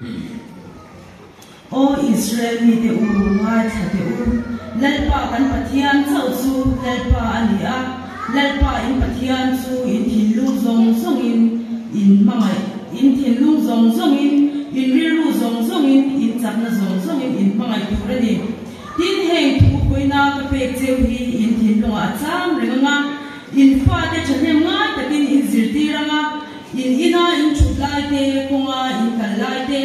Aw Israel mite u, ngaithla teh u, Lalpa kan Pathian chauh chu Lalpa a ni a, Lalpa in Pathian chu in thinlung zawng zawngin in hmangaih, in thinlung zawng zawngin, in rilru zawng zawngin, in chakna zawng zawngin in hmangaih tur a ni. Tin, heng thu puina ka pek cheu hi in thinlungah a cham reng ang a, in fate thahnem ngai takin in zirtir ang a, In ina in thut lai te, kawnga in kal lai te,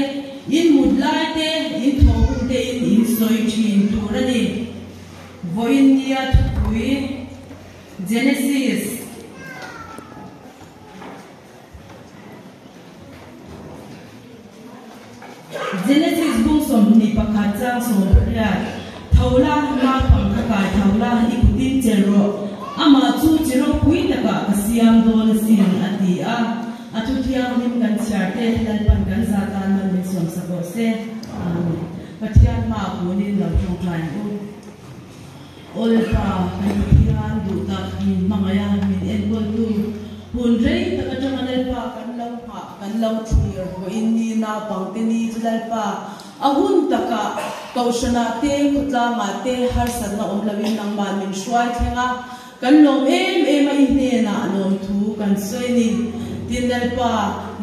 in mut lai te, in thawh hun te in in sawi thin tur a ni. Vawiin nia thupui, Genesis. Genesis bung 21 chang 18, Tho la, naupang kha kai tho la, i kutin chelh rawh, amah chu chi ropui takah ka siam dawn asin, a ti a. A thu thianghlim kan chhiar te Lalpan kan za tan man min sawmsak rawh se. Amen. Pathian hmaah kunin lo tawngtai ang u. Awlpa, kan Pathian duh tak min hmangaih a, min enkawltu, hun rei tak atanga Lalpa kan lo nghah, kan lo thlir vawiin ni naupangte ni chu Lalpa a hun takah Kohhranah te, khawtlangah te harsatna awm loin nangmah min hruai thleng a, kan lawm em em a i hnenah lawmthu kan sawi a ni. Tin Lalpa,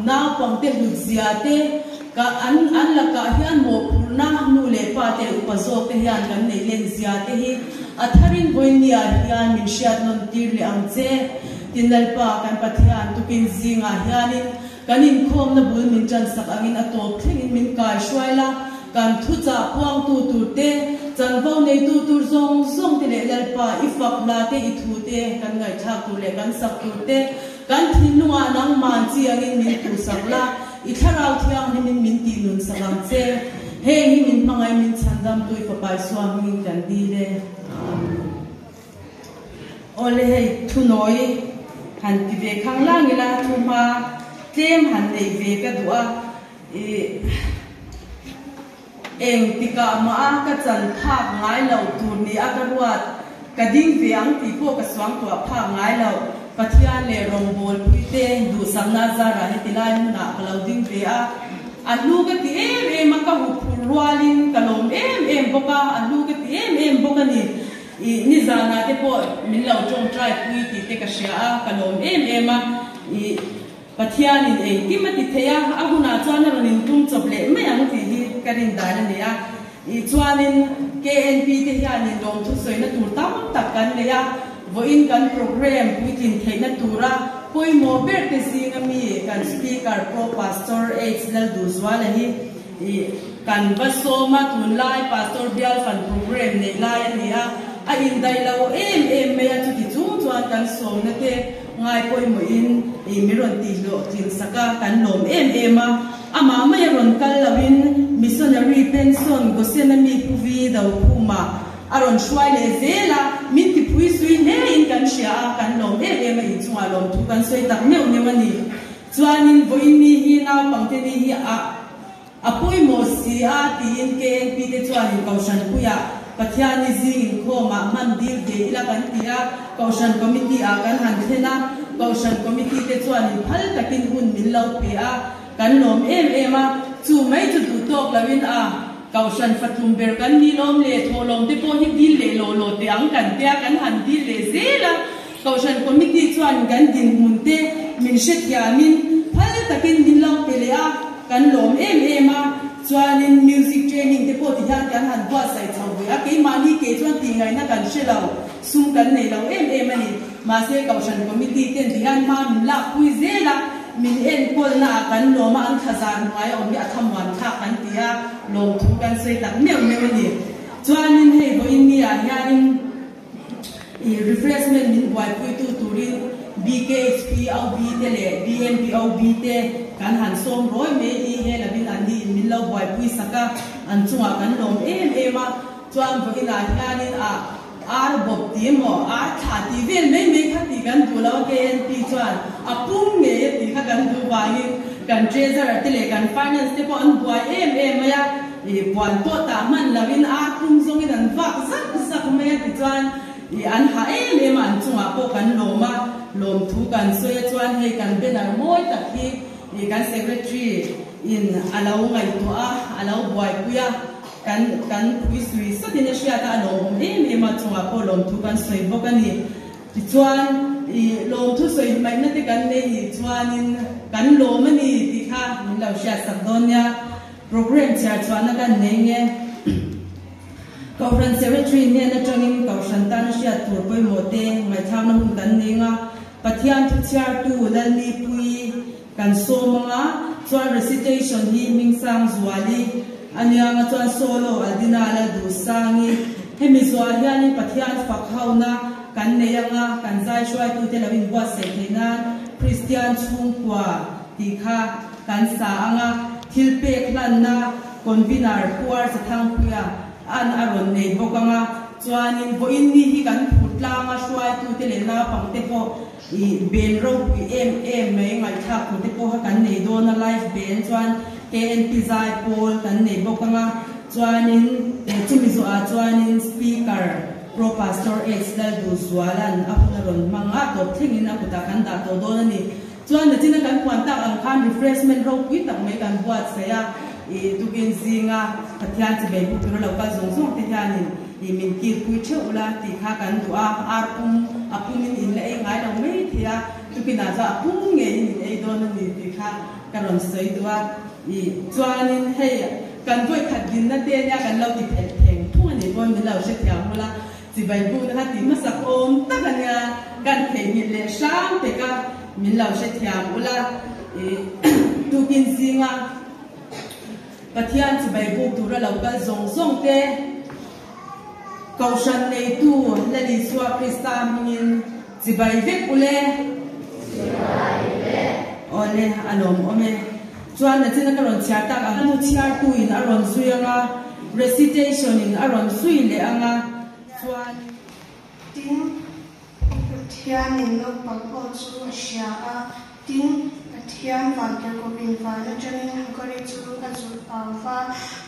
naupangte hlutzia te, Ka an an lakah hian mawhphurhna nu leh pa te leh upa zawk te hian kan neih len zia te hi a tharin vawinia hian min hriat nawn tir leh ang che. Tin Lalpa kan Pathian tukin zingah hianin kan inkhawmna bul min tansak angin a tawp thlengin min kai hruai la, kan thuchah puangtu tur te, chanvo neitu tur zawng zawng te leh Lalpa i fak hla te i thu te kan ngaihthlak tur leh kan sak tur te kan thinlungah nangman chi angin min tuhsak la. I thlarau thianghlimin min tih nun sak ang che. Heng hi min hmangaih min chhandam tu i fapa Isua hmingin kan dil e. Amen. Awle hei thunawi han ti ve khang lang ila thu hma tlem han neih ve ka duh a i eng tikah mah a ka chan phak ngai lo tur ni a ka ruat Ka ding ve ang tih pawh ka suangtuah phak ngai lo. Pathian leh rawngbawlpui te duhsakna zarah heti lai hmunah ka lo ding ve a. A hlu ka ti em em a, ka huphurh rualin ka lawm em em bawk a, a hlu ka ti em em bawk a ni. Ih, nizanah te pawh min lo tawngtai pui tih te ka hria a, ka lawm em em a. Ih, Pathianin engkim a ti thei a, a hunah chuan a rawn intum chawp leh mai ang tih hi ka rin dan a ni a. Ih chuanin KNP te hianin lawmthu sawina tur tam tak kan nei a, vawiin kan programme puitlin theihna tura pawimawh ber te zinga mi kan Speaker Pro Pastor H Lalduhzuala hi ih kan va sawm a, tunlai Pastor Bial Fund programme neih lai a ni a, a indaih lo em em mai a, chuti chung chuan kan sawmna te ngai pawimawhin ih min rawn tihhlawhtlin sak a, kan lawm em em a. Amah mai a rawn kal loin Missionary Pension Gosena mi Pu Vi Dokhuma a rawn hruai leh zel a, min ti phui sui hle in kan hria a, kan lawm em em a, inchungah lawmthu kan sawi tak neuh neuh a ni. Chuanin vawiin ni hi naupangte ni hi a a pawimawh si a tiin KNP te chuanin Kohhran puiah Pathianni zing inkhawmah hman dil ve ila kan ti a, Kohhran Committee ah kan han thlen a, Kohhran Committee te chuanin phal takin hun min lo pe a, Kan lawm em em a, chu mai chu duh tawk loin a, Kohhran fatlum ber kan ni lawm leh thawhlawm te pawh hi dil leh law law teh ang kan tia kan han dil leh zel a, Kohhran Committee chuan kan dinhmun te min hrethiamin phal takin min lo pe leh a, kan lawm em em a, chuanin music training te pawh ti hian kan han buatsaih chho ve a, keimahni ke chuan tihngaihna kan hre lo, sum kan nei lo em em a ni. Mahse, Kohhran Committee ten ti hian hma min lakpui zel a, min enkawlna ah kan lawm a, an thlazar hnuai a awm hi a thlamuan thlak kan ti a, lawmthu kan sawi tak meuh meuh a ni. Chuanin hei vawiin ni ah hianin ih refreshment min buaipuitu turin BKHPOB te leh BMPOB te kan han sawm rawi mai hi he lovin an ni in min lo buaipui sak a, an chungah kan lawm em em a. Chuan vawiin ah hianin ah Ar bawp ti emaw, ar thla tih vel mai mai kha tih kan duh lo a, KNP chuan a pum ngei a tih kha kan duh vangin kan Treasurer te leh kan Finance te pawh an buai em em mai a, ih puan pawh tah hman loin ar pum zawngin an vak zak zak mai a tichuan ih an hah em em a, an chungah pawh kan lawm a, lawmthu kan sawi a chuan hei kan banner mawi tak hi ih kan Secretary. in a lo ngaihtuah a, a lo buaipui a, kan kan pui sui satin a hriat a, a lawmawm em em a, chungah pawh lawmthu kan sawi bawk a ni. Tichuan, i lawmthu sawi hmaihna te kan nei nih chuanin kan lawm a ni tih kha min lo hriatsak dawn nia. Programme chhiar chhuahna kan nei nge? Kohhran Secretary hnen atangin Kohhran tana hriat tur pawimawh te ngaihthlakna hun kan nei nga, Pathian thu chhiartu Lalnipuii kan sawm anga, chuan recitation hi Hmingsang Zuali a nia nga chuan solo Aldina Lalduhsangi. Hemi zuah hianin Pathian fak hona kan nei anga, kan zai hruaitute lo inbuatsaih theih nan Kristian chhungkua tih kha Kan sa anga thil pek hlanna convener Pu Arsa Thangpuia an a rawn nei bawk anga chuanin vawiin ni hi kan phut tlanga hruaitute leh naupangte pawh ih ben ropui em em mai ngaihthlak turte pawha kan nei dawn a live ben chuan KNP zai pawl kan nei bawk anga chuanin chumi zawhah chuanin speaker Pro Pastor H Lalduhzuala'n a hun a rawn hmang a tawp thlengin a kutah kan dah tawh dawn a ni. Chuan nachina kan puan tak ang khan refreshment ropui tak mai kan buatsaih a, ih tukin zinga Pathian chi bei buk tura lo kal zawng zawng te hianin ih min kilpui theuh ula tih kha kan duh a, ar pum a pumin in la ei ngai lo mai thei a, tukinah chuan a pum ngeiin in ei dawn a ni tih kha ka rawn sawi duh a, ih chuanin hei kan vawikhat dinna te nia kan lo ti phelh theng thung a nih pawn min lo hrethiam ula, Chibai bukna kha tih hmasak awm tak a nia, kan theihnghilh leh hram pek a, min lo hrethiam ula, ih tukin zinga Pathian chibai buk tura lo kal zawng zawng te, Kohhran neitu Lal Isua Krista hmingin chibai vek ule. Chibai vek. Awle, a lawmawm e. Chuan nachina ka rawn chhiar tak ang, nu chhiartu in a rawn zui ang a, recitation in a rawn zui leh ang a, chuan. Tin, Pathianin naupang aw chu a hria a, tin, Pathian vantirhkohin van atangin Hagari chu a zulh au va,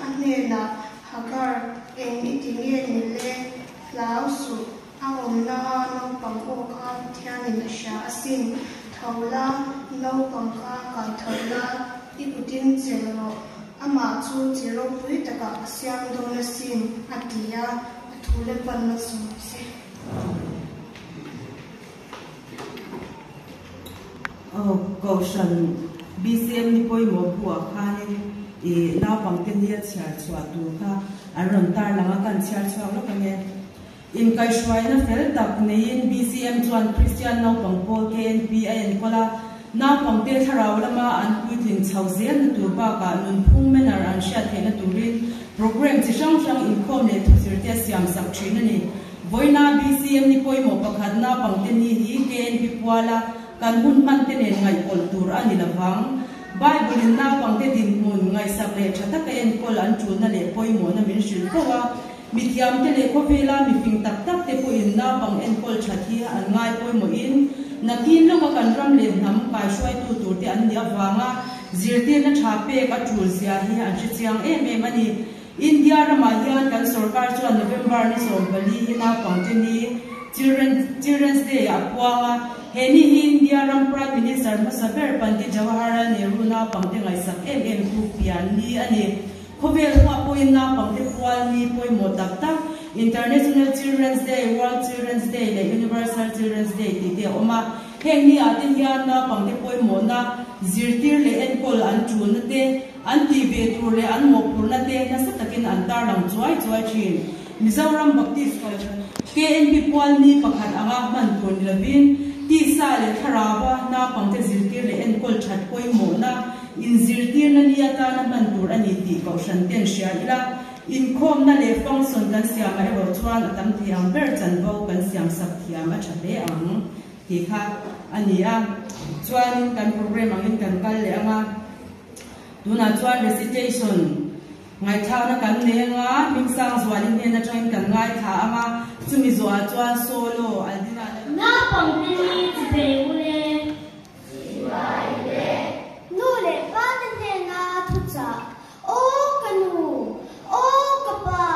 a hnenah, Hagar, eng i ti nge ni le? Hlau suh, A awmna a naupang aw kha Pathianin a hria asin. Tho la, naupang kha kai tho la, i kutin chelh rawh. Amah chu chi ropui takah ka siam dawn asin, a ti a, a thu le panna sawm che. Aw, Kohhran BCM ni pawimawh buah khanin i naupangte nia chhiar chhuah tur kha an rawn tarlang a, kan chhiar chhuak lawk ange. Inkaihhruaina fel tak neiin BCM chuan Kristian naupang pawl KNP a enkawl a, naupangte thlarau lama an puitlin chho zelna tur bakah nunphung manner an hriat theihna turin programme chi hrang hrang inkhawm leh thuzirte a siamsak thin a ni. Vawiina BCM ni pawimawh pakhat naupangte ni hi KNP puala kan hun hmante nen ngaihpawlh tur a ni lovang. Bible-in naupangte dinhmun ngaihsak leh tha taka enkawl an tulna leh pawimawhna min hrilh fo a. Mithiamte leh khawvela mifing tak tak te pawhin naupang enkawl that hi an ngai pawimawhin nakin lawka kan ram leh hnam kaihruaitu turte an nih avanga zirtirna tha pek a tul zia hi an hre chiang em em a ni. India ramah hian kan sorkar chuan November ni 14 hi naupangte ni Children Children's Day ah a puang a, he ni hi India ram Prime Minister hmasa ber Pandit Jawaharlal Nehru naupangte ngaihsak em em tu pian ni a ni. Khawvel huah pawhin naupangte pual ni pawimawh tak tak, International Children's Day, World Children's Day leh Universal Children's Day tih te a awm a. Heng ni ah te hian naupangte pawimawhna, zirtir leh enkawl an tulna te, an tih ve tur leh an mawhphurhna te nasa takin an tarlang chuai chuai thin. Mizoram Baptist Kohhran, KNP pual ni pakhat anga hman tur ni lovin, tisa leh thlarauva naupangte zirtir leh enkawl that pawimawhna, Inzirtirna ni atana hman tur a ni tih Kohhran ten hria ila, inkhawmna leh function kan siamah erawh chuan a tam thei ang ber chanvo kan siamsak thiam a tha hle ang tih kha a ni a. Chuanin kan programme angin kan kal leh ang a, tunah chuan recitation ngaihthlakna kan nei ang a, Hmingsangzuali hnen atangin kan ngaithla ang a, chumi zawhah chuan solo Aldina leh. Naupangte hi chibei ule. Nu leh pa te hnena thuchah, Aw ka nu, aw ka pa,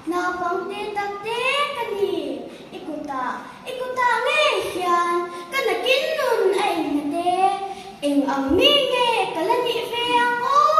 naupang te tak te ka ni, i kutah, i kutah ngei hian ka nakin nun a innghat e, eng ang mi nge ka la nih ve ang aw?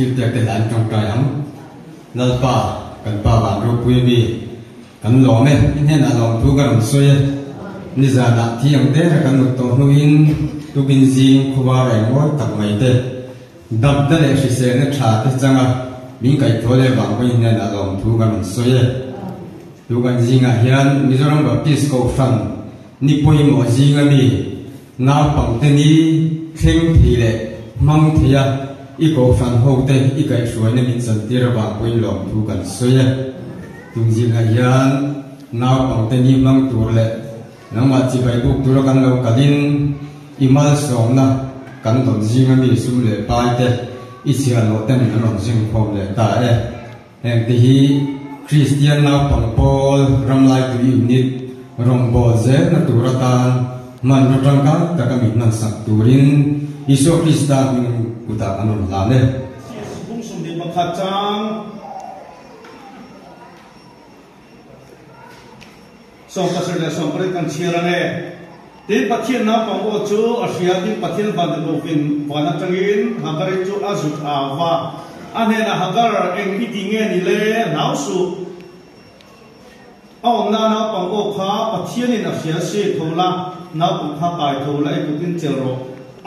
Thilpek te hlain tawngtai ang. Lalpa, kan Pa van ropui a mi. Kan lawm e, i hnenah lawmthu ka rawn sawi e. Nizanah thi ang dera kan mut tawh hnuin tukin zing khuva reng mawi tak mai te, damna leh hriselna tha te changa min kaihthawh leh vang pawhin hnenah lawmthu ka rawn sawi e. Tu kan zingah hian Mizoram Baptist Kohhran ni pawimawh zinga mi naupangte ni thleng thei leh hmang thei a i Kohhran hote i kaihhruaina min chantir avang pawhin lawmthu kan sawi e. Tum zingah hian naupangte ni hmang tur leh nangmah chibai buk tura kan lo kalin i malsawmna kan dawn zinga mi sum leh paite i chhiahloh ten an rawn zingkhawm leh ta e. Hengte hi Kristian naupang pawl ramlaitu unit rawngbâwl zelna tur atan hmanraw tangkai taka mi hmansak turin Isua Krista hming kutah kan rawn hlan e. Bung 21 chang 17 leh 18 kan chhiar ang e. Tin, Pathian naupang aw chu a hria, tin, Pathian van rilruvin van atangin Hagari chu a zut au va. A hnenah, Hagar, eng i ti nge ni le? Hlau suh. A awmna naupang aw kha Pathianin a hria si, tho la, naupang kha kai tho la, i kutin chelh rawh.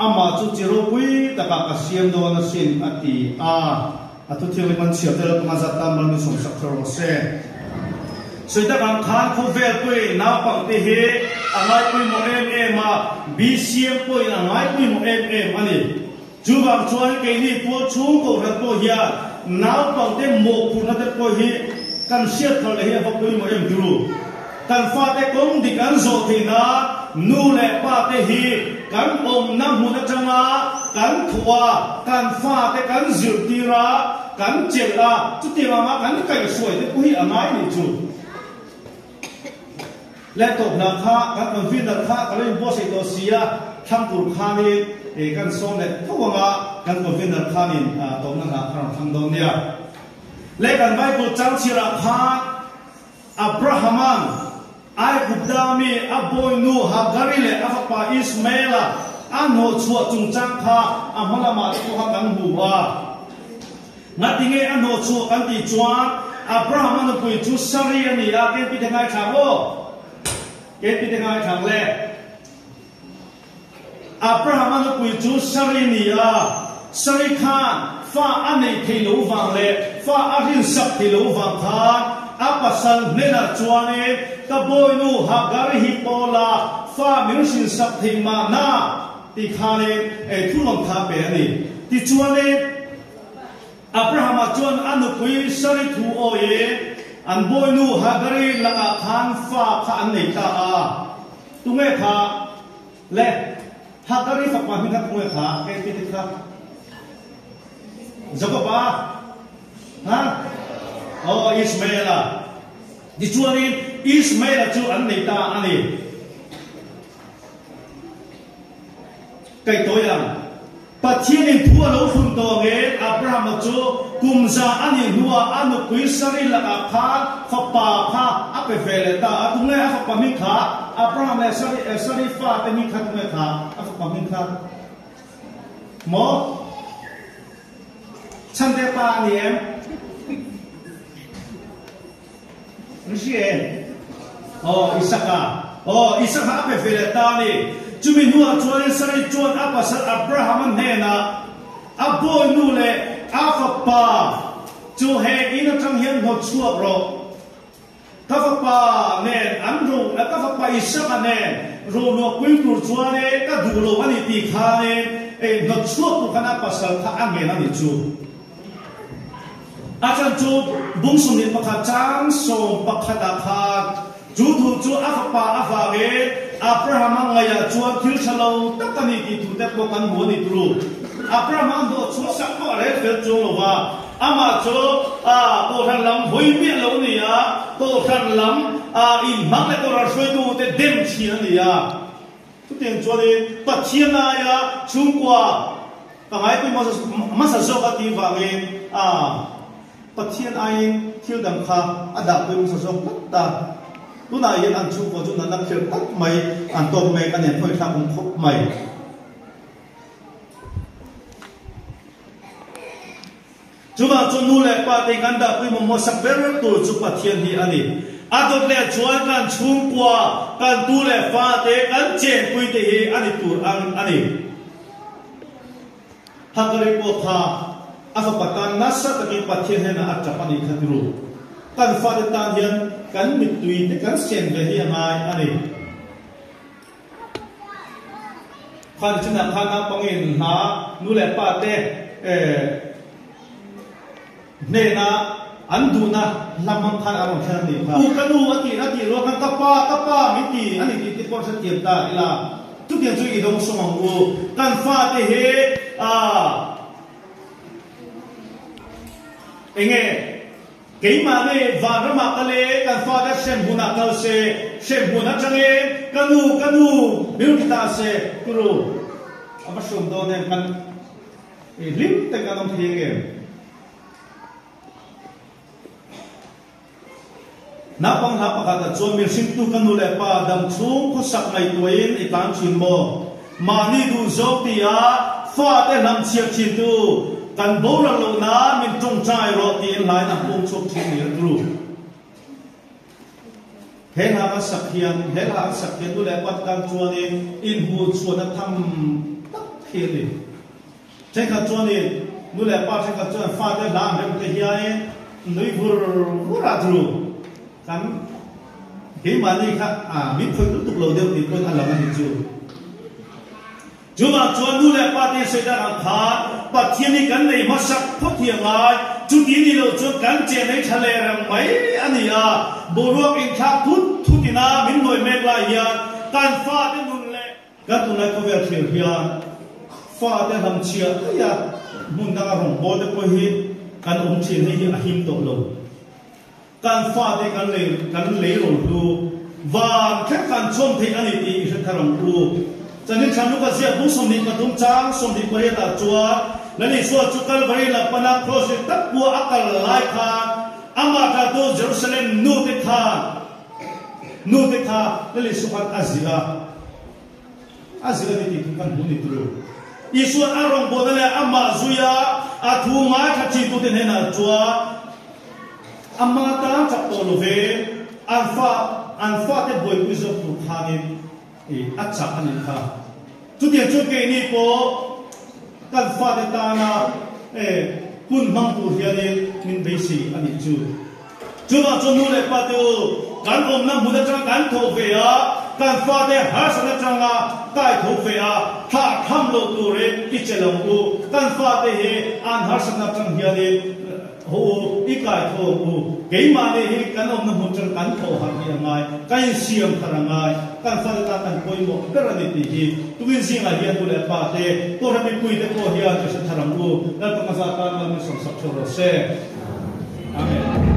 Amah chu chi ropui takah ka siam dawn asin, a ti a. A thu thianghlim an chhiar te lalpanga zat tan mal min sawmsak thar rawh se. Sawi tak ang khan khawvel pawhin naupangte hi a ngaipawimawh em em a, BCM pawhin a ngaipawimawh em em a ni. Chuvang chuan keini pawl chhung kohhran pawh hian naupangte mawhphurhna te pawh hi kan hriat thar leh hi a va pawimawh em turu. Kan fate kawng dik an zawh theih nan nu leh pa te hi kan awmna hmun atanga kan thuh a, kan fate kan zirtir a, kan chelh a, chutiang anga kan kaihhruai te pawh hi a ngai nih chu. Laptop hna kha kan convener kha ka lo inbuatsaih tawh si a, thlang tur khanin kan sawm leh tho anga kan convener khanin tawpna hna kha rawn thlang dawn nia. Leh kan Bible chang chhiarah khan Abrahama'n Aigupta mi a bawinu Hagari leh a fapa Ismaela a hnawhchhuah chungchang kha a hma lamah te pawh kha kan hmu a. Ngatinge a hnawhchhuah kan tih chuan Abrahama nupui chu Sari a ni a, Ken Pite ngaithlang aw? Ken Pite ngaithlang le. Abrahama nupui chu Sari a ni a, Sari khan fa a neih theih loh vang leh fa a rinsak theih loh vang khan a pasal hnenah chuanin, Ka bawinu Hagari hi Paula fa min hrinsak theih mahna? ti khanin ei thu rawn tha pe a ni. Tichuanin Abrahama chuan a nupui Sari thu awiin an bawinu Hagari lakah khan fa kha an nei ta a. Tunge kha le Hagari fapa hming kha tunge kha kei ti te kha Jakoba ha oh Ismaela tichuanin Ismaela chu an nei ta a ni Kaitawi ang Pathianin thu a lo thlun tawh angin Abrahama chu kum za a nih hnuah a nupui Sari lakah khan fapa kha a pe ve leh ta a. Tunge a fapa hming kha? Abraham leh Sari, Sari fate hming kha tunge kha a fapa hming kha? Maw? Chhante pa a ni em? An hria em? Aw, Isaka. Aw, Isaka a pe ve leh ta a ni. Chumi hnuah chuanin Sarai chuan a pasal Abrahama hnenah a bawinu leh a fapa chu he in atang hian hnawt chhuak rawh. Ka fapa nen an ro, ka fapa Isaka nen rohluahpui tur chuan e ka duh lo a ni tih khanin hnawt chhuak tur khan a pasal kha a ngen a nih chu. A chan chu bung 21 chang 11 ah khan chu thu chu a fapa avangin Abrahama ngaihah chuan thil tha lo tak a ni tih thu te pawh kan hmu a ni turu. Abrahama hnawh chhuah sak pawh a rel fel chuang lo va, amah chu Kohhran lam hawi miah lo a ni a, Kohhran lam inhmang leh Kohhran hruaitute dem thin a ni a. Chutiang chuanin Pathian aia chhungkua ka ngaipui hmasa zawk a tih vangin a Pathian aiin thil dang kha a dahpui hmasa zawk tlat ta. Tunah hian an chhungkua chu natna khirh tak mai an tawk mek a ni, an khawih thlak awm khawp mai. Chuvang chu nu leh pa te kan dah pawimawh hmasak ber tur chu Pathian hi a ni. A dawt leh chuan kan chhungkua, kan tu leh fa te, kan chenpui te hi a ni tur ang a ni. Hagari pawh kha a fapa tan nasa takin Pathian hnenah a tap a nih kha tiru. Kan fate tan hian kan mittui te kan sen ve hi a ngai a ni. Khan chinah khan naupangin hna nu leh pa te hnena an duhna hla hmang khan a rawn thlen a nih kha. U ka nu a tih a tih rual khan ka pa ka pa min ti a ni tih te pawh hrethiam ta ila. Chutiang chu i dawng sawm ang u. Kan fate hi ah enge Keimah nge vanramah kal e, kan fate hremhmunah kal se, hremhmun atangin ka nu, ka nu min rawn ti ta se, turu a va hrum dawn em, kan i hlim tak kan awm thei ang em? Naupang hla pakhatah chuan min hringtu ka nu leh pa dam chhung khawsak ngaihtuahin i tlan thin maw? Mahni duh zawk tia fate hlamchhiat thintu kan boral loh nan min tawngtai rawh tiin hlain a pawm chhuak thin ni a tlu. He hla kan sak hian he hla an sak hian nu leh pa te tan chuanin inhmuh chhuahna tham tak hi a ni. Thenkhat chuanin nu leh pa thenkhat chuan fate hla an rem te hianin nui vur vur a tlu. Kan keimahni kha a min khawih lutuk lo deuh tih pawn a lang a ni chu. Chuvang chuan nu leh pa te sawi dan ang khan Pathian hi kan nei hmasak phawt hi a ngai. Chuti ni lo chuan kan chen ei tha leh reng mai a ni a. Boruak inthlak thut thut ina min nuai mek lai hian kan fate nun leh Kan tunlai khawvel thlir hian fate hlamchhiah daih a, hmun danga rawngbâwl te pawh hi kan awm thin hei hi a him tawh lo. Kan fate kan lei kan lei ro hlu van thleng kan chhawm theih a ni tih i hre thar ang u. Chanin Thlanluka ziak bung 23 chang 28 ah chuan Lal Isua chu Kalvari lam pana kraws rit tak pua a kal lai khan amah tlatu Jerusalem nute khan nute kha Lal Isua khan a zilh a. A zilh a ni tih thu kan hmu ni turu. Isua'n a rawngbawlna leh amah zuia a thu ngaithla thitute hnenah chuan ama tan chak tawh lo ve, an fa an fate buaipui zawk tur khanin a chak a nih kha. Chutiang chuan keini pawh kan fate tana hun hmang tur hianin min beisei a nih chu. Chuvang chu nu leh pa te u, kan awmna hmun atanga kan tho ve a, kan fate harsatna atanga kai tho ve a, thlah tham lo turin i che lo u. Kan fate hi an harsatna atang hianin haw u, i kai tho ang u. Keimahni hi kan awmna hmun atang kan tho harh hi a ngai, kan insiam thar a ngai, kan fate tan kan pawimawh ber a ni tih hi tukin zingah hian nu leh pa te, Kohhran mipuite pawh hian i hre thar ang u. Lalpa ka zah tan mal min sawmsak theuh rawh se. Amen.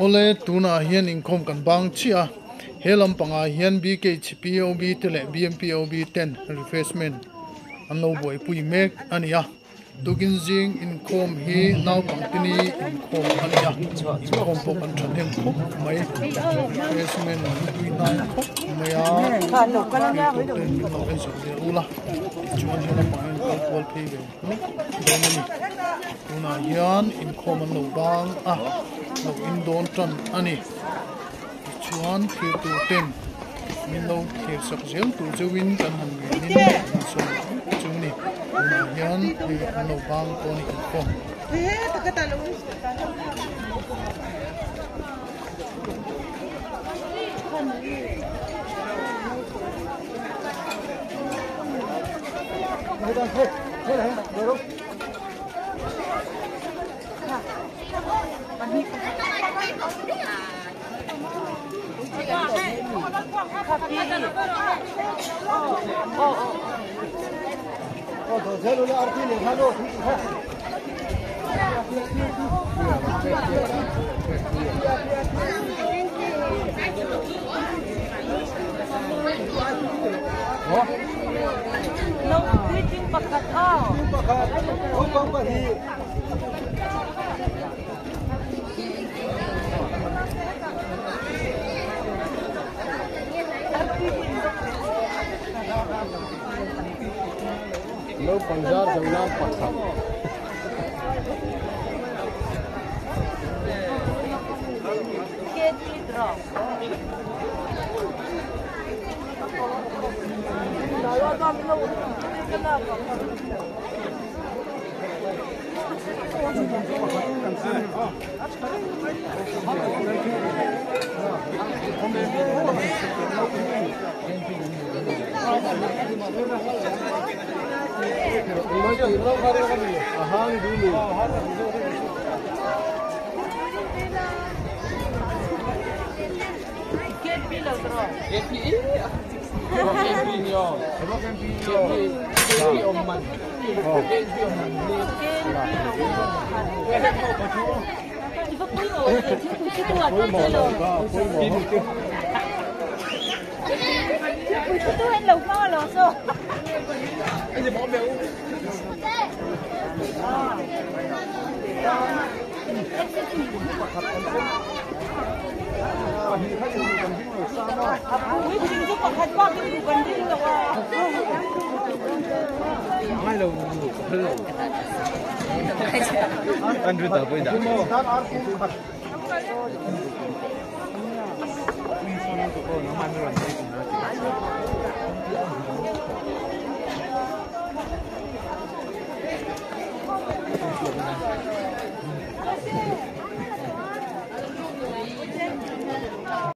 Awle tunah hian inkhawm kan bang chiah a, he lampangah hian BKHPOB te leh BMPOB ten refreshment an lo buaipui mek a ni a. Tukin zing inkhawm hi naupangte ni inkhawm a ni a, inkhawm pawh kan thahnem khawp mai, refreshment an tui hnai khawp mai a, thil tur ten min lo en sak zel ula tichuan he lampangah hian kal kual phei ve mek dawn a ni. Tunah hian inkhawm an lo bang a, lo in dawn tan a ni. Tichuan thlir tur ten min lo thlir sak zel tur chauhin kan han ngenin kan sawi chu ni. Tunah hian hei an lo bang pawh a ni inkhawm.